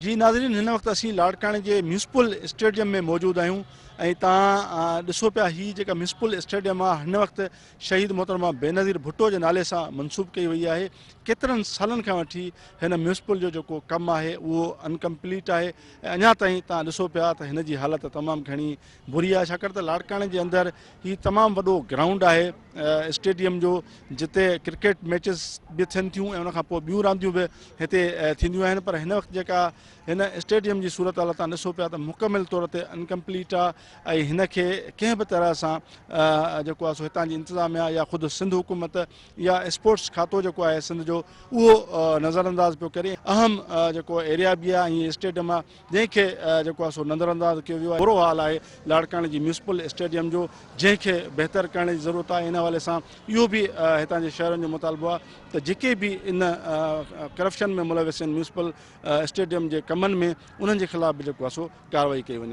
جي ناظرين هن وقت اسين لاڙڪاڻي جي ميونسپل اسٽيڊيم ۾ موجود آهيون ۽ توهان ڏسو پيا هي جيڪا ميونسپل اسٽيڊيم آهي هن وقت شهيد محترمه بينظير ڀٽو جي نالي سان منسوب ڪئي وئي آهي ڪيترن سالن کان وٺي هن ميونسپل جو جيڪو ڪم آهي اهو انڪمپليٽ آهي ۽ اڃا تائين توهان ڏسو پيا ته هن جي حالت تمام گهڻي بري آهي ڇاڪاڻ ته لاڙڪاڻي جي اندر هي تمام وڏو گرائونڊ آهي اسٽيڊيم جو جتي ڪرڪيٽ ميچز به ٿين ٿيون ۽ ان کان پوء ٻيون رانديون به هتي ٿينديون آهن پر هن وقت جيڪا هن اسٽيڊيم جي صورت حال تان ڏسو پيا ته مڪمل طور تي انڪمپليٽ آهي ۽ هن کي ڪنهن به طرح سان جيڪو آهي سو هتان جي انتظاميا يا خود سنڌ حڪومت يا اسپورٽس کاتو جيڪو آهي سنڌ جو اهو نظر انداز پيو ڪري اهم جيڪو ايريا به آهي ۽ اسٽيڊيم آهي جنهن کي جيڪو آهي سو نظرانداز ڪيو ويو آهي. برو حال آهي لاڙڪاڻي جي ميونسپل اسٽيڊيم جو جنهن کي بهتر ڪرڻ جي ضرورت آهي ان حوالي سان اهو به هتان جي شهرين جو مطالبو آهي ته جيڪي به ان ڪرپشن ۾ ملوث آهن ميونسپل اسٽيڊيم جي ڪمن ۾ انهن جي خلاف به جيڪو آهي سو ڪارروائي ڪئي وڃي.